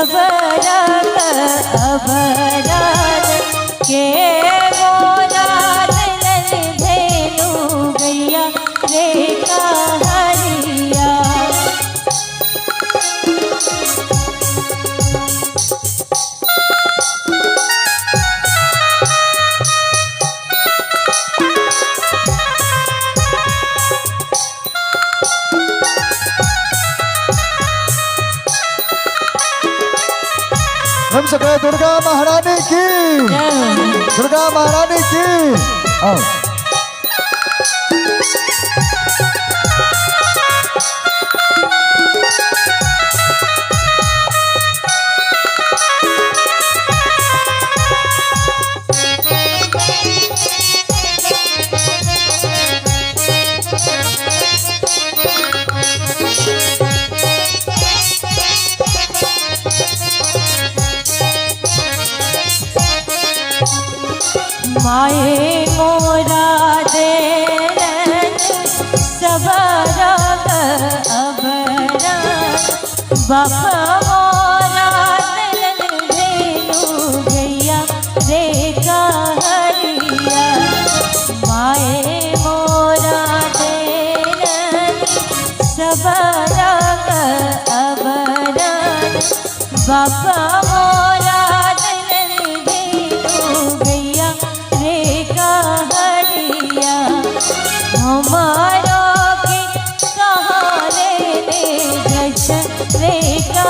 सबरक अबरन के मोरा दिलन धेनु गैया रे कहरिया। हम सके दुर्गा महारानी की, दुर्गा महारानी की। आओ। माए मोरा देलन सबरक अबरन बाप मोरा दिलन धेनु गैया रे कहरिया। माए मोरा देलन सबरक अबरन बाप मोरा दिलन धेनु गैया रे कहरिया। हमारो के कहाँ ले ले जश रे का